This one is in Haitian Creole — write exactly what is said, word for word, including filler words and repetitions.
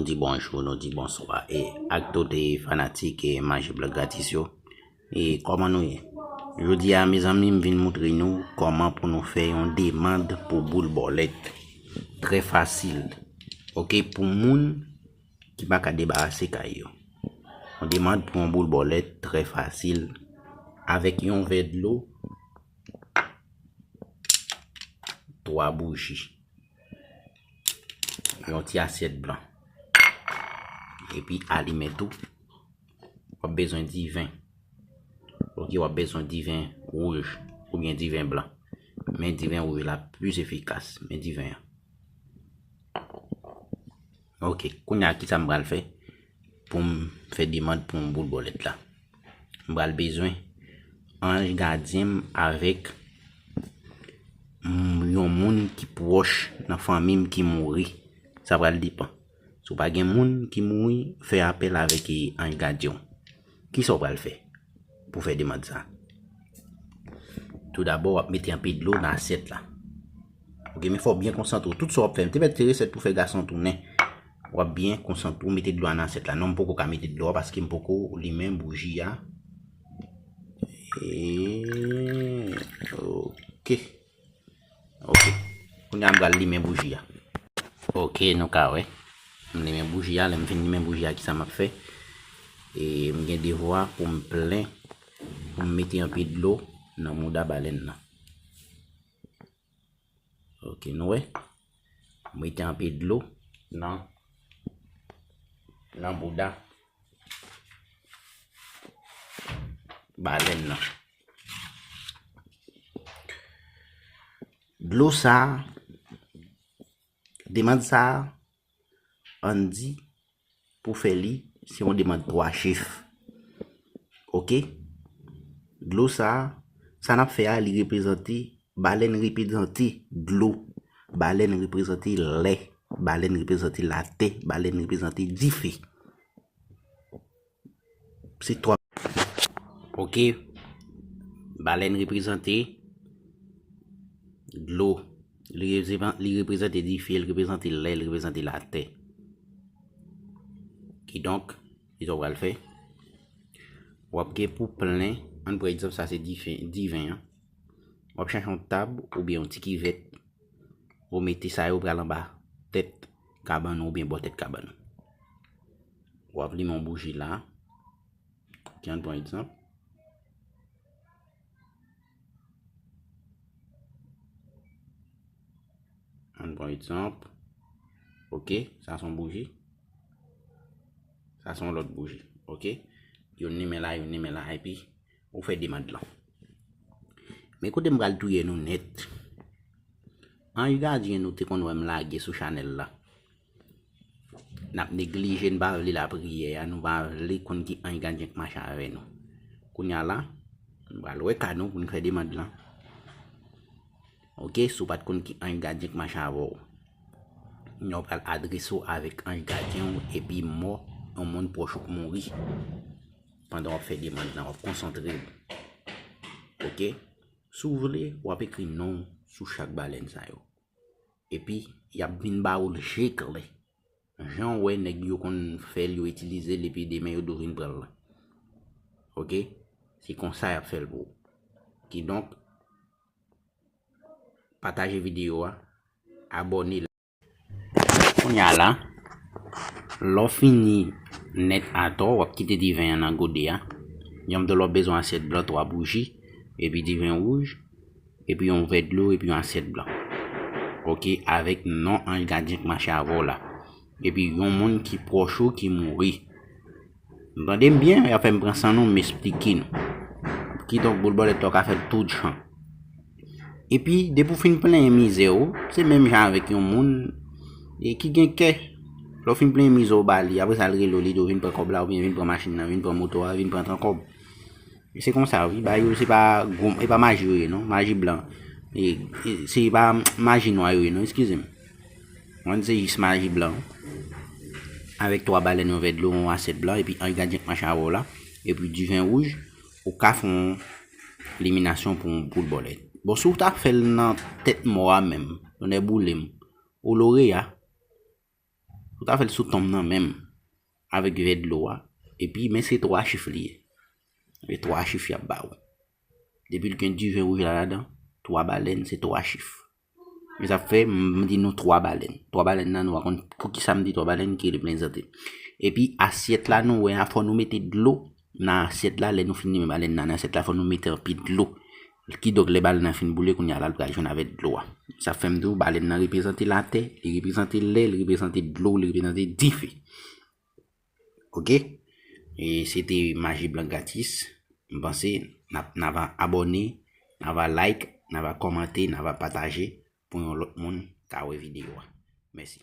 Nou di bonjou, nou di bonswa e ak tout e fanatik e Maji Blan Gratis yo. E kòman nou ye? Jodi a, mezanmi, m vin moutre nou kòman pou nou fè yon demann pou boul bòlèt. Trè fasil. Oke, pou moun ki pa ka debarase kay yo. Yon demann pou yon boul bòlèt trè fasil. Avèk yon vè dlo, twa bouji, yon ti asyèt blan, epi alimèt ou. W ap bezwen diven. Oke, w ap bezwen diven wouj oubyen diven blan. Men diven wouj la plis efikas. Men diven an. Oke, kounye a, kisa m pral fè pou m fè demann pou m boul bòlèt la? M pral bezwen anj gadyen m avèk, mm, yon moun ki pwòch nan fanmi m ki mouri. Sa pral depann. Si w pa gen moun ki mouri, fè apèl avèk, e, anj gadyen w. Kisa w pral fè pou fè demann sa? Toudabò, w ap mete anpe dlo nan asyèt la. Oke, men fò w byen konsantre w. Tout sa w ap fè, m te mèt fè resèt pou fè gason tounen. W ap byen konsantre w, mete dlo a nan asyèt la. Non, m poko ka mete dlo a paske m poko limen bouji a. E, oke. Oke. Kounye a m pral limen bouji a. Oke, nou ka wè. M limen bouji a, lè m fin limen bouji a, kisa m ap fè? E m gen devwa pou m plen, pou m mete anpe dlo nan mouda balèn nan. Oke, nou wè. M mete anpe dlo nan, nan mouda balèn nan. Dlo sa a, demann sa a, ann di, pou fè li, se yon demann twa chif. Oke? Dlo sa a, sa n ap fè a, li reprezante, balèn reprezante dlo, balèn reprezante lè, balèn reprezante latè, balèn reprezante dife. Se twa. Oke. Balèn reprezante dlo. Li reprezan-, li reprezante dife, li reprezante lè, li reprezante latè. Kidonk, kisa w pral fè? W ap gen pou plen, ann pran egzanp, sa se dife, diven an. W ap chache yon tab oubyen yon ti kivèt. Ou mete sa yo pral anba tèt kabann ou oubyen bò tèt kabann ou. W ap limen yon bouji la. Ki ann pran egzanp. Ann pran egzanp. Oke, sa se yon bouji. Sa se yon lòt bouji. Oke? Youn limen la, youn limen la, epi ou fè demann lan. Men kote m pral touye nou nèt. Anj gadyen nou te konn wè m lage sou chanèl la. N ap neglije, n pa vle lapriyè a, nou pa vle konn ki anj gadyen k mache avè nou. Kounye a la, nou pral wè ka nou pou n fè demann lan. Oke, si w pa t konn ki anj gadyen k mache avè w, nou pral adrese w avèk anj gadyen w epi mò yon moun pwòch ou k mouri. Pandan w ap fè demann lan, w ap konsantre w. Oke? Si w vle, w ap ekri non w sou chak balèn sa yo. Epi, y ap vin ba w l je klè. Jan w wè nèg yo konn fè l, yo itilize l, epi demen yo dwe vin pran l lan. Oke? Se konsa y ap fè l pou w. Kidonk, pataje videyo a, abòne. Kounye a la, lè w fini nèt atò, w ap kite diven an nan gode a. Janm di w ap bezwen asyèt blan, twa bouji, epi diven wouj, epi yon vè dlo, epi yon asyèt blan. Oke, avèk non anj gadyen k mache avè w la. Epi yon moun ki pwòch ou ki mouri. Nou tande m byen, y ap fè m pran san nou, m esplike nou. Kidonk, boul bòlèt la w ka fè l tout jan. Epi, depi w fin plenyen mizè w, se menm jan avèk yon moun, e, ki gen kè. Lè w fin plenyen mizè w ba li, apre sa, l rele w, li di w vin pran kòb la, oubyen vin pran machin nan, vin pran moto a, vin pran tan kòb. Se konsa, wi, bagay yo, se pa gwo, e pa maji yo ye, non, maji blan. E, e, se pa maji nwa yo ye, non, eskize m. Mwen, se jis maji blan. Avèk twa balèn, yon vè dlo, yon asyèt blan, epi anj gadyen k mache avè w la, epi diven wouj, ou ka fè yon liminasyon pou yon boul bòlèt. Bon, si w ta fè l nan tèt mò a menm, tonnè boule m, ou loreya. Ou ta fè l sou tonm nan menm, avèk vè dlo a. Epi, men se twa chif li ye. E twa chif y ap ba ou. Depi l gen diven wouj la ladan, twa balèn, se twa chif. Men sa fè, m di nou twa balèn. Twa balèn nan, nou pa konn poukisa m di twa balèn ki reprezante. Epi, asyèt la, nou wè a, fò nou mete dlo nan asyèt la. Lè nou fin limen balèn nan, nan asyèt la, fò nou mete anpil dlo. Kidonk, lè balèn nan fin boule, kounye a la, l pral jwenn avèk dlo a. Sa fè m di w, balèn nan reprezante latè, li reprezante lè, li reprezante dlo, li reprezante dife. Oke? E se te Maji Blan Gratis. M panse n ap, n a va abòne, n a va like, n a va kòmante, n a va pataje pou yon lòt moun ka wè videyo a. Mèsi.